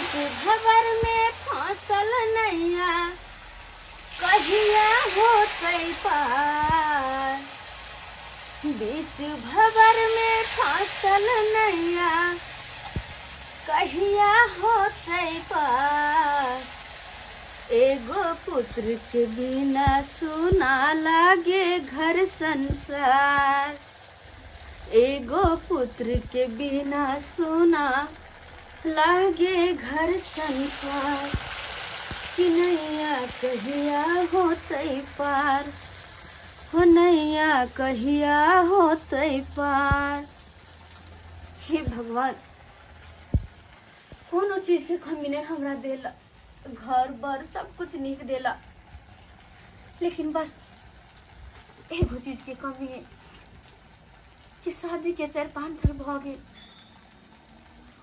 बीच भवर में फसल नैया कहिया होतै पार। बीच भवर में फसल नैया कहिया होतै पार। एगो पुत्र के बिना सुना लागे घर संसार। एगो पुत्र के बिना सुना लागे घर संसार। कि नैया कहिया होतै पार, हो नैया कहिया होतै पार। हे भगवान, कोनो चीज के कमी नहीं हमरा देला, घर बर सब कुछ नीक देला, लेकिन बस एगो चीज के कमी है कि शादी के 4-5 साल भऽ गेल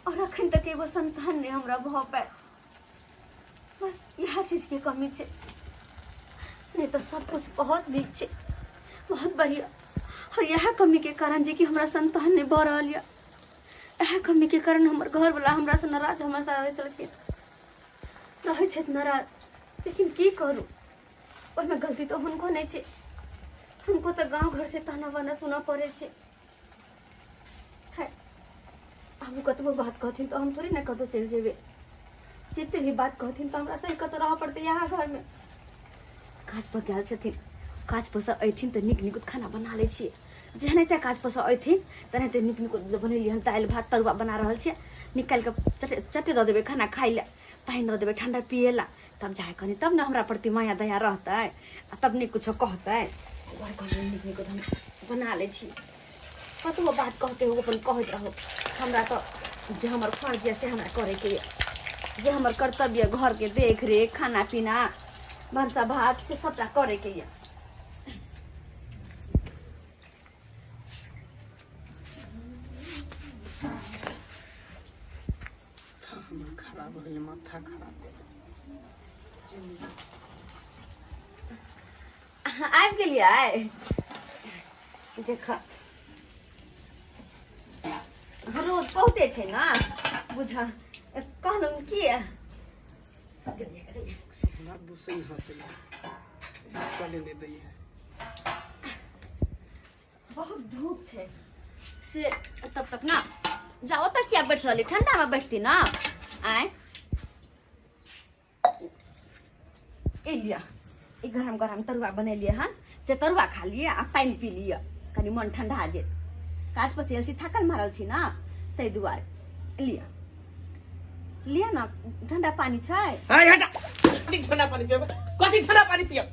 और अखन तक एगो संतान नहीं हमरा भऽ पायल। बस इएह चीज के कमी छै, नहीं तो सब कुछ बहुत नीक छै, बहुत बढ़िया। और इएह कमी के कारण जे कि हमरा संतान नहीं भऽ रहल यऽ, इएह कमी के कारण हमर घरवला हमरा से नाराज हमेशा रहै छलखिन, रहै छथि नाराज। लेकिन की करू, ओहिमे गलती तऽ हुनको नहि छै, हुनको तऽ गाँव घर से ताना बाना सुनऽ पड़ै छै। खैर, आब ओ कतबो बात कहथिन तऽ हम थोड़े ने कतहु चलि जेबै, जते भी बात कहथिन तऽ हमरा सही कतऽ रहऽ पड़तै यहाँ घरमे। काज पर गेल छथिन, काज पर से अयथिन तऽ नीक नीक खाना बना लै छियै। जेनाहिते काज पर से अयथिन तेनाहिते नीक नीक बनेलियै हन, दालि भात तरुआ बना रहल छियै, निकालि कऽ चटे चटे दऽ देबै खाना खाइ लए, पानि दऽ देबै ठण्डा पियै लए, तब जाय कनि तब ने हमरा प्रति माया दया रहतै आ तब नहि कुछो कहतै। घर घर नीक नीक हम बना लै छी, कतबो बात कहते हो अपन कहैत रहो, हमरा तऽ जे हमर फर्ज यऽ से हमरा करैके यऽ, जे हमर कर्तव्य यऽ घरके देख रेख खाना पीना भनसा भात से सबटा करैके यऽ। खराब हो गेलै, माथा खराब। अहाँ आबि गेलियै? देख रोज बहुते छै ने, बुझ कहलहुँ की बहुत धूप छै से तब तक ना जाओ तक किया बैठ रहली, ठंडा में बैठती ना। आय ए लिअ, ई गरम गरम तरुआ बनेलियै हन से तरुआ खा लिअ आ पानि पी लिअ, कनि मन ठंडा जेत। काज पर से आयल छी, थाकल मारल छी ना, ताहि दुआरे लिअ लिअ ना, ठंडा पानि छै। हाय हटा, कथी ठंडा पानी पियब, कथी ठंडा पानी पियब?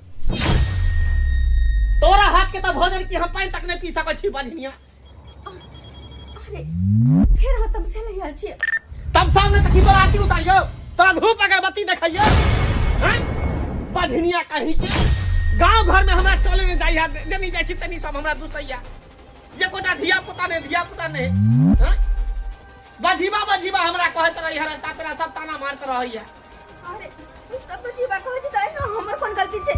तोरा हाथ के तऽ भोजन की हम पानि तक नहि पी सकै छी बझनिया। अरे फेर अहाँ तमसे लऽ आयल छी? तब सामने तक तोरा आरती उतारियो, तोरा धूप अगरबत्ती देखैयो हैं बझनिया कहीं के। गांव घर में हमरा चले नहीं जाइया, जे नहीं जाइ छी तनी सब हमरा दुसैया, जे कोटा धिया पुता नहीं, धिया पुता नहीं हैं बझीबा बझीबा हमरा कहैत रही है, रास्ता पेरा सब ताना मारत रहैया। अरे उ सब बझीबा कहै छै तऽ एहिमे हमर कोन गलती छै?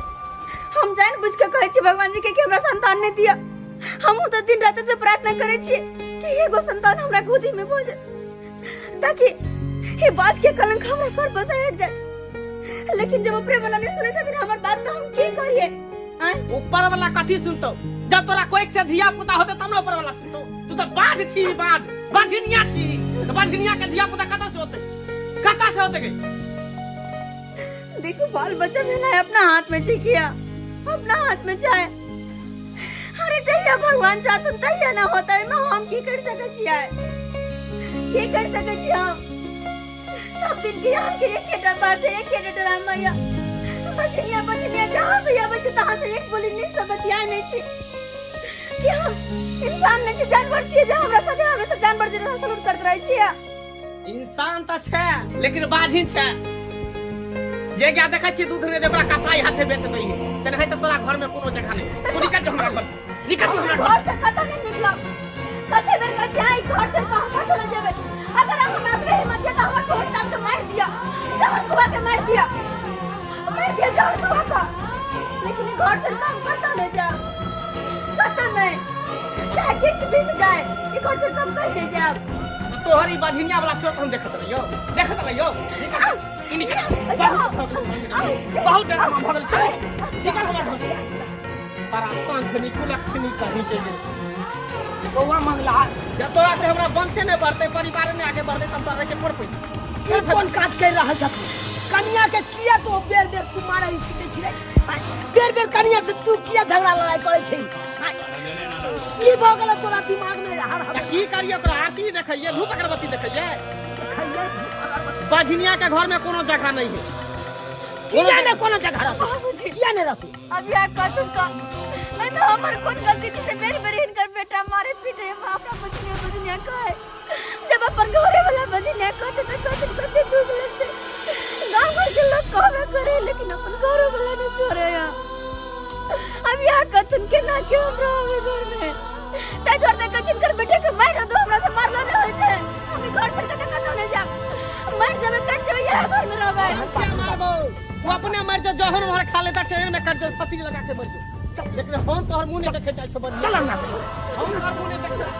हम जानि बुझि कऽ कहै छी भगवान जी के कि हमरा संतान नहि दिअ। हमहूँ तऽ दिन राति एतबे प्रार्थना करै छियै कि एगो संतान हमरा गोदी में भऽ जाए, ताकि ई बाज के कलंक हमरा सर पर से हट जाए। लेकिन जब ऊपरे वाला नहीं सुनै छथिन हमर बात तऽ हम की करियै? आँय? ऊपर वाला कथी सुनतौ? जब तोरा कोइक से धिया पुता होते तब ना ऊपर वाला सुनतौ। तू तऽ बाज छी, बाज बाझनिया छी, बाझनिया के धिया पुता कतऽ से होते, कतऽ से होते गे? देखो बाल बच्चा भेना है अपना हाथ में छै किया, अपना हाथ में छै। अरे जहिया भगवान चाहतन तहिया ना होता है, हम की कर सकै छियै, की कर सकै छियै हम? सब दिन के यहाँ के एकेटा बात है, एकेटा ड्रामा या बचनिया बचनिया, जहाँ से आबै छै तहाँ से एक बोली नीक से बतियाय नहि छी। कि हम इंसान नहि छी, जानवर छियै जे हमरा साथे हमेशा जानवर जेना सलूट करैत रहै छियै? इंसान तऽ छै लेकिन बाझिन छै। जे गाय देखै छी दूध नहि दे ओकरा कसाई हाथे बेच दै है, तेनाहि तऽ तोरा घर में कोनो जगह नहि। तू निकल जो हमरा घर से, निकल जो हमरा घर घर से कतऽ नहि निकलब। कते बेर कहै छियै, आइ घर छोड़ि कऽ हम कतौ नहि जेबै। अगर अहाँ हमरा एतबे हिम्मत यऽ तऽ हमर ठोर ताप के मारि दिअ, जहर खुआ के मारि दिअ, मारि दिअ जहर खुआ कऽ, लेकिन ई घर छोड़ि कऽ हम कतौ नहि जायब, कतौ नहि, चाहे किछु बीत जाए, ई घर छोड़ि कऽ हम कहीं नहि जायब। तोहर ई बझिनिया वाला सूरत हम देखत रहियो, देखत रहियो। निकल, तू निकल। बहुत भऽ गेल, बहुत डरामा भऽ गेल। चल निकल हमर घर से। बड़ा शंखनी कुलक्षणी कहीं के गेल। बौआ मंगला, जब तोरा से हमरा वंशे नहीं बढ़ते, परिवार में आगे बढ़ते, तब तोरा के पड़ पड़ी। ई कोन काज कर रहल छथि? कनिया के किया तो बेर बेर तू मारे पीटे छियै? बेर बेर कनिया से तू किया झगड़ा लड़ाई करे छै? की भऽ गेल तोरा दिमाग में? हर हर की करिए ओकरा? आरती देखैये, धूप अगरबत्ती देखैये। देखैये धूप अगरबत्ती। बझनिया के घर में कोनो जगह नहीं है। किया ने कोनो जगह रहतै? किया ने रहतै? अभी आ कथु का एहिमे हमर कोन गलती छै से बेर बेर हिनकर बेटा मारे पीटे हम अपना बजनिया बजनिया कहे। जब अपन घरे वाला बजनिया कहते तो कहते कते दुख लगते। गाँव घर के लोग कहबे करे, लेकिन अपन घरो वाला नहीं छोड़े। या अब यहाँ कथुन के ना के हम रहबे घर में, ताहि दुआरे तऽ कहै हिनकर बेटे के मारि दो। हमरा से मारलो नहि होइ छै। हम ई घर छोड़ि के तऽ कतहु नहि जायब। मरि जेबै, कटि जेबै, इएह घर में रहबै। क्या मारबो? वो अपने मर जो, जहर वहर खा लेता, ट्रेन में कट जो, फांसी लगा के मर जो, लेकिन हम तोहर मुंह नहीं देखे चाहे छो। चल ना। हम तोहर मुंह नहीं देखे चाहे।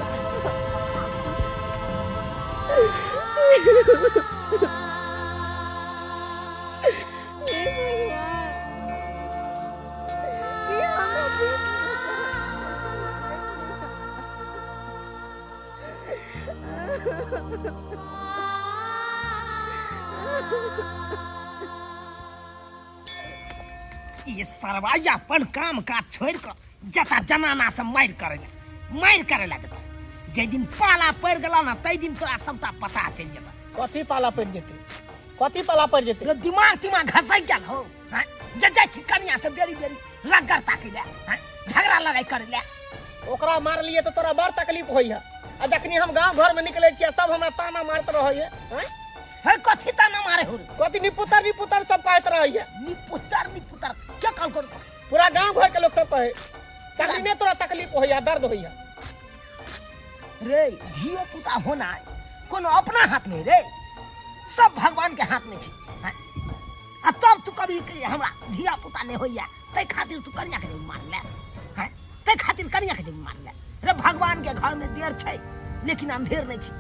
हे भगवान, ई हमरा बीच में। ई सरवा अपन काम काज छोड़ कऽ जता जनाना से मारि करे ला, मारि करे ला जता। जाहि दिन पाला पड़ि गेला ना, ताहि दिन तोरा सबटा पता चलि जेतौ। कथी पाला पड़ि जेतै? कथी पाला पड़ि जेतै? रे दिमाग तिमाग घसकि गेल हौ? हैं? जे जाइ छी कनिया से बेरी बेरी रगड़ ताकै ला, हैं? झगड़ा लड़ाई करे ला। ओकरा मारलिए तो तोरा बड़ तकलीफ होई है, आ जखनी हम गांव घर में निकले छियै, सब हमरा ताना मारत रहै है, हैं? हे कथी ताना मारे हो रे? कथी निपुतर निपुतर सब कहैत रहै है। निपुतर निपुतर के कहल करू? पूरा गांव घर के लोग सब कहे। तखनी ने तोरा तकलीफ होई है, दर्द होई है। रे धियो पुता होना कोनो अपना हाथ में रे, सब भगवान के हाथ में छै, हैं? आ तब तू कभी के हमरा धिया पुता नहीं होइया तै खातिर तू कनिया के मार ले, हैं? तै खातिर कनिया के मार ले। रे भगवान के घर में देर छै लेकिन अंधेर नहीं छै।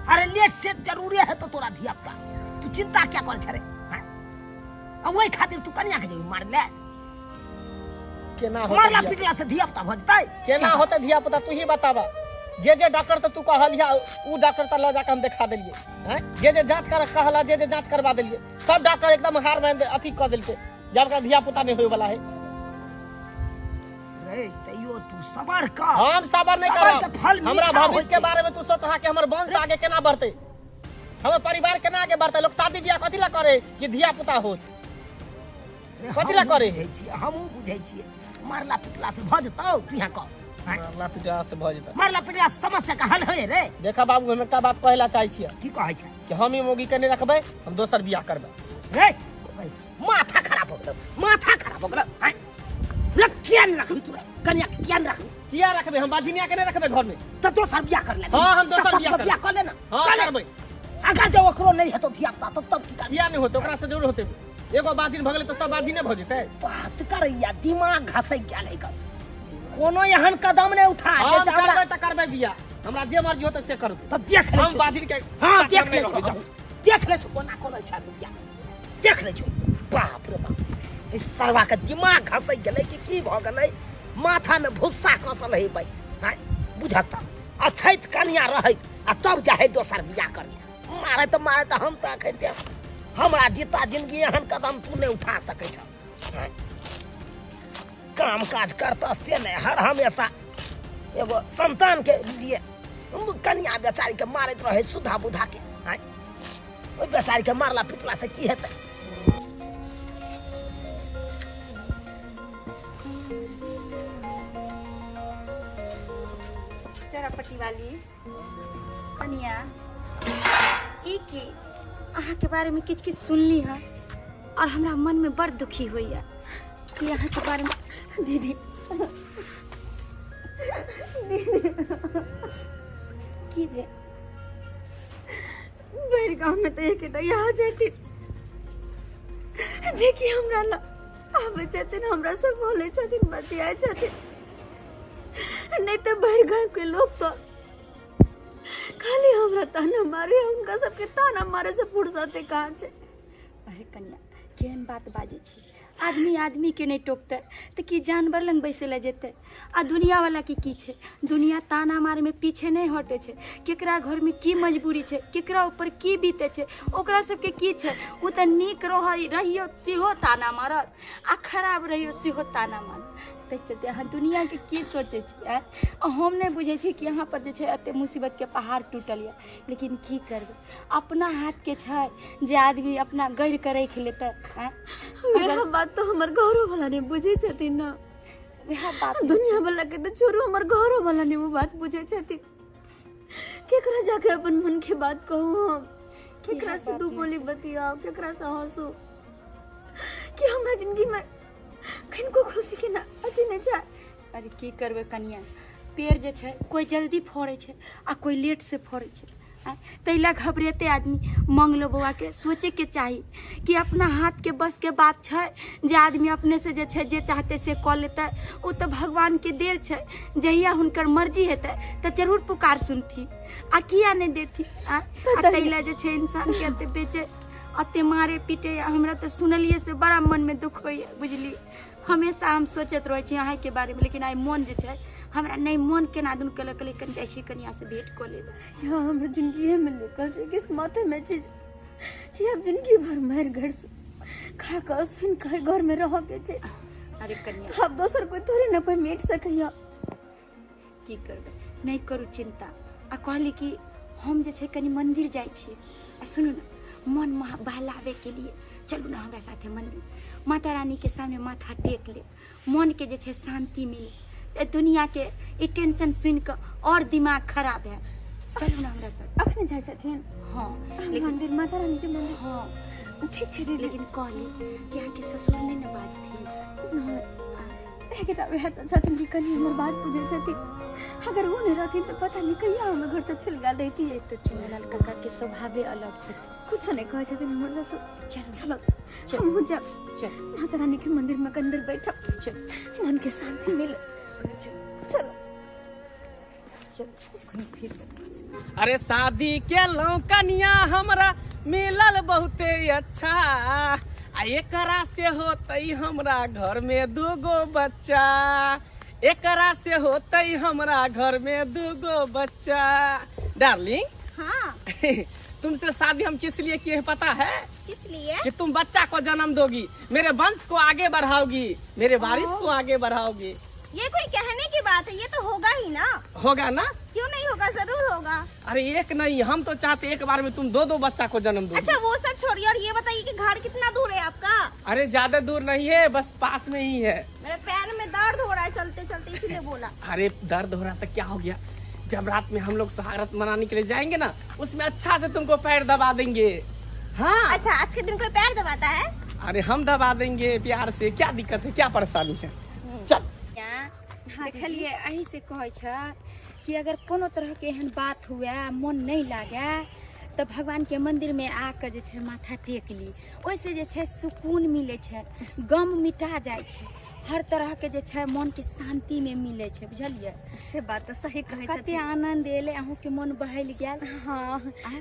अरे लेट सेट जरूरी है तो तोरा धिया पुता, तू चिंता क्या करे छे रे, हैं? आ वही खातिर तू कनिया के मार ले। केना होतै मारला धिया? पिटला से धिया पुता भऽ जेतै? केना होतै धिया पुता, तू ही बताबा। जे जे डॉक्टर तऽ तू कहलिया, उ डॉक्टर तऽ लऽ जाके हम देखा देलियै, हैं? जे जे जांच कर कहला, जे जे जांच करवा देलियै, सब डॉक्टर एकदम हार मान अथी कऽ देलकै, जब का धिया पुता नहीं होय वाला है। रे तैयो तू सबर कर। हम सबर नहीं सबर करब। के फल हमरा मीठा भविष्य होइ के छै। बारे में तू सोच कि हमर वंश आगे केना बढ़तै, हमर परिवार केना आगे बढ़तै। लोग शादी बियाह कथी ला करे कि धिया पुता होत। रे, कथी ला हमहूँ करे? बुझै छियै, हमहूँ बुझै छियै। मारला पिटला से भऽ जेतौ? तू यहाँ कह, हैं? मारला पिटला से भऽ जेतै? मारला पिटला से समस्या के हल होय रे? देखा बाबू, हम एकटा बात कहै ला चाहै छियै। की कहै छै? कि हम ई मौगी के नहि रखबै, हम दोसर बियाह करबै। रे माथा खराब हो गेलो, माथा खराब हो गेलो, हैं? रे किया नहीं रखबी तू रे? कनिया के किया नहीं रखबी? किया रखबै? हम बाजिनिया के नहि रखबै घर में। तो दोसर बियाह कर ले। हाँ, हम दोसर सब बियाह के करबै। बियाह कर ले ना। हाँ, कर ले। करबै। अगर जब ओकरो नहीं हेतौ धिया पुता तो तब की करबै? किया नहि होतै? ओकरा से जरूर होतै। एगो बाजिन भऽ गेलै तऽ सब बाजिने भऽ जेतै। बात करैया दिमाग घसक गेल एकर। कोनो एहन कदम नहीं उठा हम जैसे हमरा करबै तऽ करबै बियाह, हमरा जे मर्जी होतै से करबै। तो देख ले हम छौ। बाजिन के हाँ साथ देख हम ले नहि छौ, रहबै, जाउ। देख ले छौ कोना कोना छै बियाह, देख ले छौ। बाप रे बाप, इस सरवा के दिमाग घसक गेलै कि की भऽ गेलै? माथा में भुस्सा कसल है भाई, हैं? बुझत अछैत कनिया रहैत आ तब जाहे दोसर बियाह कर ले। मारे तऽ मारे तऽ हम तऽ अखन के हमरा जीता जिंदगी एहन कदम तू नहीं उठा सकै छ, हैं? काम काज करता से नहीं, हर हमेशा एगो संतान के लिए कनिया बेचारी के मारैत रहे सुधा बुधा के, हैं? ओहि बेचारी के मारला पिटला से की हेतै? चौरापट्टी वाली कनिया, ई की अहाँके बारेमे किछु किछु सुनली हँ और हमरा मनमे बड़ दुखी होइए कि अहाँके बारेमे। दीदी, दीदी, की भेल? भरि गाँवमे तऽ एकेटा इएह छथिन जेकि हमरा लग आबै छथिन, हमरा से बोलै छथिन, बतियाइ छथिन। नहि तऽ भरि गाँवके लोक तऽ खाली हमरा ताना मारे, हुनका सबके ताना मारे से फुर्सते कहाँ छै। अरे कनिया, केहन बात बाजै छी? आदमी आदमीके नहि टोकतै तऽ की जानवर लग बैसै लए जेतै? आ दुनियावलाके की छै? दुनिया ताना मारैमे पीछे नहि हटै छै। केकरा घरमे की मजबूरी छै, केकरा ऊपर की बीतै छै, ओकरा सबके की छै? ओ तऽ नीक रहै रहियो सेहो ताना मारत आ खराब रहियो सेहो ताना मारत। ताहि चलते अहाँ दुनियाके की सोचै छी? आँय, आ हम नहि बुझै छी कि अहाँ पर जे छै एते मुसीबतके पहाड़ टूटल यऽ, लेकिन की करबै, अपना हाथके छै जे आदमी अपना गढ़ि कऽ राखि लेतै। आँय, वएह बात तऽ हमर घरो वाला नहि बुझै छथिन ने। वएह बात दुनिया वाला के तऽ छोड़ू, हमर घरो वाला नहि वो बात बुझै छथिन। केकरा जाके अपन मन के बात कहू हम? केकरा से दू बोली बतियाओ, केकरा से हंसू कि हमरा जिंदगी में किनको खुशी के ना अथी नहीं चाहे। अरे की करबै कनिया, पेड़ जे छै कोइ जल्दी फड़ै छै आ कोइ लेट से फड़ै छै। ताहि लए घबरेतै आदमी? मंगलो बौआके सोचैके चाही कि अपना हाथके बसके बात छै जे आदमी अपनेसँ जे छै जे चाहतै से कऽ लेतै। ओ तऽ भगवानके देल छै, जहिया हुनकर मर्जी हेतै तऽ जरूर पुकार सुनथिन आ किया नहि देथिन। आ ताहि लए जे छै इंसानके एते बेचे एते मारे पीटे, हमरा तऽ सुनलियै से बड़ा मनमे दुख होइए, बुझलियै? हमेशा हम सोचैत रहै छी अहाँके बारेमे, लेकिन आइ मोन जे छै हमरा नहि मोन केना दुन केलक, कहलियै कनि जाइ छी कनियासँ भेँट कऽ लेबै। यहाँ हमरा जिंदगी में लिखल छै, किस्मत में छै कि अब जिंदगी भर मार घर से खा कऽ सुन कऽ घर में रह के छै। अरे कनिया, तो अब दोसर कोई थोड़ी ना कोई मेट सकैया। की करबै, नहि करू चिंता। आ कहली कि हम जे छै कनि मंदिर जाइ छियै, आ सुनू ने, मन बहलाबैके लिए चलू ने हमरा साथे मंदिर, माता रानीके सामने माथा टेक ले, मनके जे छै शान्ति मिले। ए दुनियाके ई टेंशन सुनि कऽ आओर दिमाग खराब है। चलू ने हमरा साथ। अखने जाइ छथिन? हँ। लेकिन मंदिर, माता रानी के मंदिर? हँ। ठीक छै दीदी। लेकिन कहली कि अहाँके ससुर नहि ने बाजथिन? नहि, एकटा वएह तऽ छथिन कि कनि हमर बात बुझै छथिन। अगर ओ नहि रहथिन तऽ पता नहि कहिया हमर घर से चलि गेल रहितियै। से तऽ चुनेलाल काका के स्वभावे अलग छथिन, कुछो नहि कहै छथिन हमर ससुर। चलू। चलो। चल। हमहूँ जायब। चल। माता रानी के मंदिर में अंदर बैठब, चल, मन के शांति मिले। चलो। चल घूम फिर। अरे शादी केलहुँ कनिया हमरा मिलल बहुते अच्छा, आ एकरा से होतै हमरा घर में दूगो बच्चा, एकरा से होतै हमरा घर में दूगो बच्चा। डार्लिंग। हाँ। तुमसे शादी हम किस लिए किए हैं पता है? किस लिए? कि तुम बच्चा को जन्म दोगी, मेरे वंश को आगे बढ़ाओगी, मेरे वारिस को आगे बढ़ाओगी। ये कोई कहने की बात है? ये तो होगा ही ना। होगा ना? क्यों नहीं होगा, जरूर होगा। अरे एक नहीं, हम तो चाहते एक बार में तुम दो दो बच्चा को जन्म दो। अच्छा वो सब छोड़िए और ये बताइए कि घर कितना दूर है आपका? अरे ज्यादा दूर नहीं है, बस पास में ही है। मेरे पैर में दर्द हो रहा है चलते चलते, इसीलिए बोला। अरे दर्द हो रहा था क्या हो गया? जब रात में हम लोग सुहागरात मनाने के लिए जाएंगे ना, उसमें अच्छा से तुमको पैर दबा देंगे। हाँ। अच्छा आज के दिन कोई पैर दबाता है? अरे हम दबा देंगे प्यार से, क्या दिक्कत है, क्या परेशानी है? चल। देखलिए, एही से कहै छै कि अगर कोनो तरहके एहन बात हुए, मन नहि लागे, तऽ भगवानके मन्दिरमे आके जे छै माथा टेक ली। ओहिसँ जे छै सुकून मिलै छै, गम मिटा जाइ छै, हर तरहके जे छै मनके शान्तिमे मिलै छै, बुझलियै? से बात तऽ सही कहै कते छथिन। आनन्द एलै, अहूँके मन बहलि गेल। हाँ,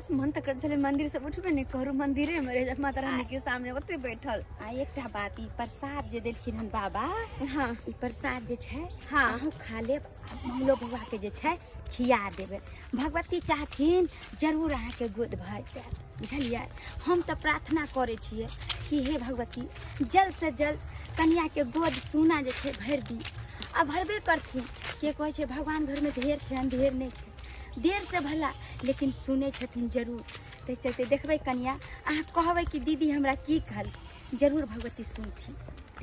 मन तऽ करै छलै मंदिर से उठबे नहि करू, मंदिरे में रहि जायब, माता रानी के सामने ओते बैठल। आ एकटा बात, ई प्रसाद जे देलखिन हन बाबा, हाँ, ई प्रसाद जे छै, हाँ, अहूँ खा लेब आ मंगलो बौआके जे छै खिया देबै। भगवती चाहथिन जरूर अहाँके गोद भरि जायत, बुझलियै? हम तऽ प्रार्थना करै छियै कि हे भगवती, जल्दसँ जल्द कनियाके गोद सोना जे छै भरि दी। आ भरबे करथिन। के कहै छै भगवान घरमे ढेर छै, अन्धेर नहि छै। देर से भला लेकिन सुनै छथिन जरूर। ताहि चलते देखबै कनिया, अहाँ कहबै कि दीदी हमरा की कहल, जरूर भगवती सुनथिन,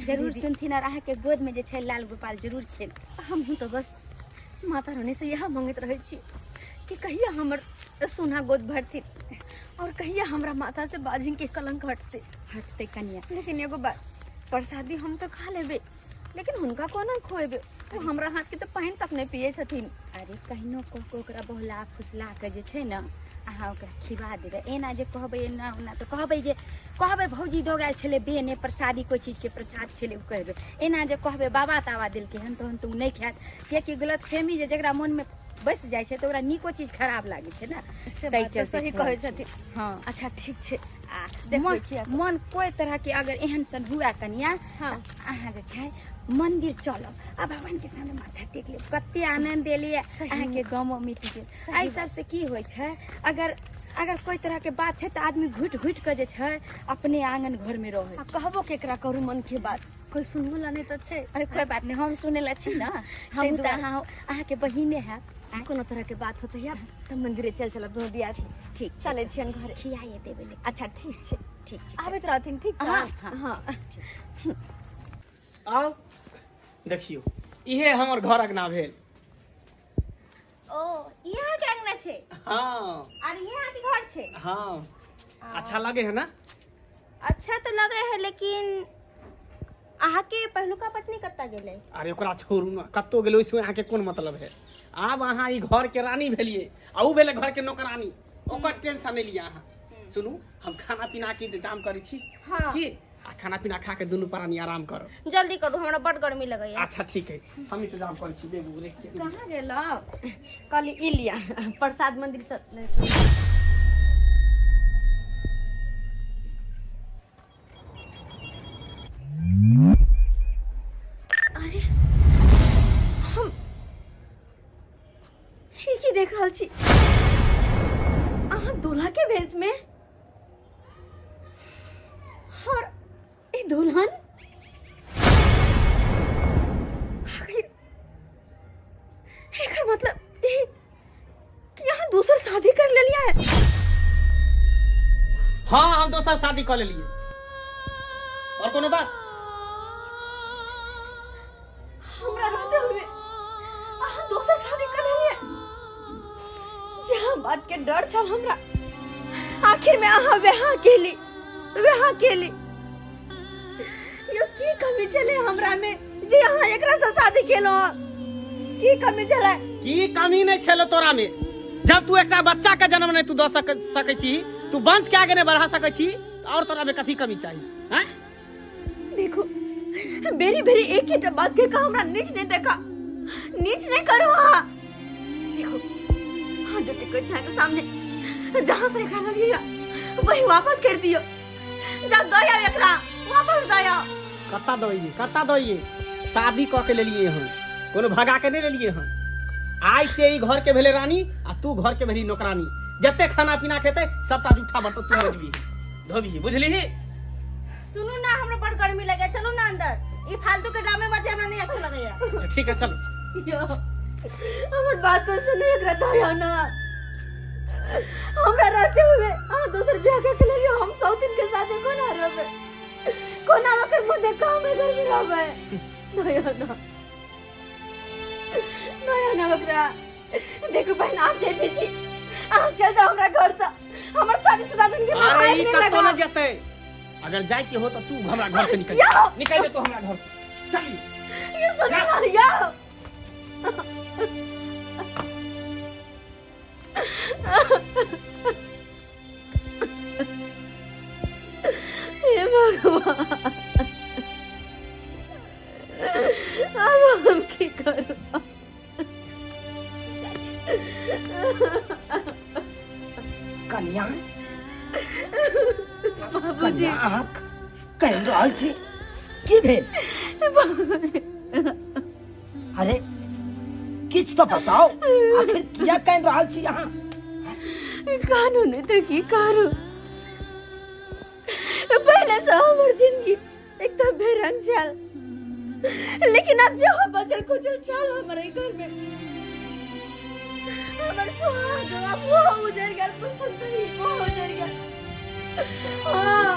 जरूर सुनथिन आओर अहाँके गोदमे जे छै लाल गोपाल जरूर खेल। हमहूँ तऽ बस माता रानी से इएह मांगैत रहै छी कि कहिया हमर सोना गोद भरथिन और कहिया हमरा माथा से बाजिन के कलंक हटते। हटते कनिया। लेकिन एगो बात, प्रसादी हम तऽ खा लेबै, लेकिन हुनका कोना खुएबै? ओ हमरा हाथ के तऽ पानि तक नहि पियै छथिन। अरे कहिनो कह कऽ ओकरा बहला फुसला कऽ जे छै ने अहाँ ओकरा खिबा देबै। एना जे कहबै एना ओना तऽ कहबै जे कहबै भौजी दऽ गेल छलै बेने प्रसादी, कोइ चीजके प्रसाद छलै ओ कहबै। एना जे कहबै बाबा ताबा देलकै हन, तहन तऽ ओ नहि खायत, किएकि गलतफहमी जे जकरा मोनमे बसि जाइ छै तऽ ओकरा नीको चीज खराब लागै छै ने। से ताहि बात तऽ चलते सही छोड़ै कहै छी। छथिन। हँ। अच्छा ठीक छै। आ देखबै मन किया। मन कोइ तरहके अगर एहन सन हुए कनिया, हाँ। तऽ अहाँ जे छै मंदिर चलब आ भगवान के सामने माथा टेक लेब, कते आनंद एलियै, अहाँके गमो मिट गेल। एहि सबसे की होइ छै, अगर अगर कोइ तरहके बात छै तऽ आदमी घुटि घुटि कऽ जे छै अपने आंगन घरमे रहै। आ कहबो केकरा करू मन के बात, कोई सुनबो ला नहीं तऽ छै। अरे कोई बात नहीं, हम सुने ला छी ना, हम तऽ दुआरे। अहाँ अहाँके बहिने हैब। कोनो तरह के बात होते है तऽ मंदिरे चल चलब दुनू दिया। ठीक। चलै छियन घरे। खियाइए देबै लेकिन। अच्छा ठीक छै। ठीक छै। आबैत रहथिन, ठीक छै? हाँ हाँ। हाँ। ठीक। आउ देखियौ, इहे हमर घर अंगना भेल। ओ ई अहाँके अंगना छै? हाँ। और ये अहाँके घर छै? हाँ। अच्छा लगे है ना? अच्छा तऽ लगे है, लेकिन अहाँके पहिलुका पत्नी कतऽ गेलै? अरे ओकरा छोड़ू ना, कतौ गेलै ओहिसँ अहाँके कोन मतलब है? आब अहाँ ई घर के रानी भेलियै आ उ भेलै घर के नौकरानी, ओकर टेंशन नहि लिअ अहाँ। सुनू, हम खाना पीना के इंतजाम करै छी। हाँ। की आ खाना पीना खा के दुनू प्राणी आराम करब। जल्दी करू, हमरा बड गर्मी लगैया। अच्छा ठीक है, हम इंतजाम करै छी। बेगू रेख के कहाँ गेलौ? कहली ई लिया प्रसाद मंदिर से ले। अरे हम ई की देख रहल छी? अहाँ दूल्हा के भेष में और ई दुल्हन आखिर एकर मतलब ई कि अहाँ दोसर शादी कर लेलियै है? हाँ, हम दोसर शादी कऽ लेलियै। और कोनो बात? हमरा रहते हुए अहाँ दोसर शादी कर लेलियै? जहाँ बात के डर छल हमरा, आखिर में अहाँ वहाँ केली, वहाँ केली। यो की कमी छलै हमरा में जे अहाँ एकरा से शादी केलहुँ? की कमी छलै? की कमी नहीं छेलो तोरा में? जब तू एकटा बच्चा के जन्म नहीं तू दऽ सकै छी, तू वंश के आगे नहीं बढ़ा सकै छी, और तोरा में कथी कमी चाहिए हैं? देखो, बेरी बेरी एक ही बात के का हमरा नीच नहीं देखा, नीच नहीं करो अहाँ। देखो, हाँ, जो टिकट के सामने जहाँ से एकरा लगिया वही वापस कर दियो। जब दया एकरा वापस दया। कत्ता दइए, कत्ता दइए? शादी कऽ के लेलिए हन, कोनो भगा के नहीं लेलिए हन। आइ से ई घर के भेले रानी आ तू घर के भेली नौकरानी। जते खाना पीना खेते सबटा जूठा बर्तन तू मजबी धोबी, बुझली? सुनू ना, हमरा बड़ गर्मी लगे, चलू ना अंदर। ई फालतू के ड्रामे बाजी हमरा नहीं अच्छा लगैया। अच्छा ठीक है, चलो। यो, हमर बात तो सुनो, एकरा दया ना। हमरा रहते हुए अहाँ दोसर बियाह के लेलियो, हम सौतिन के साथे कोना रहबै? कोना ओकर मुँह देख कऽ हम घर में रहबै? दया ना, दया ना ओकरा। देखू बहन, अहाँ जे भी छी, अहाँ चल जाओ हमरा घर से। हमर शादीशुदा जिंदगी में अरे आगि ई नहीं कतौ लगा। न जेतै। अगर जाय के हो तो तू हमरा घर से निकल जा। यो! निकल जा तू हमरा घर से, चलिए। यो सुनो ना, यो। हे भगवान, अब हम की करू? कन्या। बाबूजी। कन्या, अहाँ कहि रहल छी, की भेल? अरे किछु तऽ बताउ, आखिर किया कानि रहल छी अहाँ? कानू नहीं तो की करू? पहले से हमर जिंदगी एकदम बेरंग छल, लेकिन अब जो बचल कुचल छल हमर घर में, हमर सुहाग अब वो उजड़ गेल, पसंद ही वो उजड़ गेल। हाँ।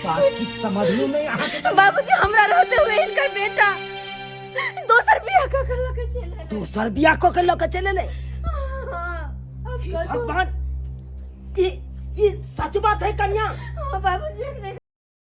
बात किछु समझलू नहि अहाँके। बाबूजी, हमरा रहते हुए इनकर बेटा दोसर बियाह कऽ के लऽ के चलि एलै। दोसर बियाह कऽ के लऽ के चलि एलै? हाँ, अब हे करू। भगवान, ई ई सच बात है कन्या? हाँ बाबूजी, एकरे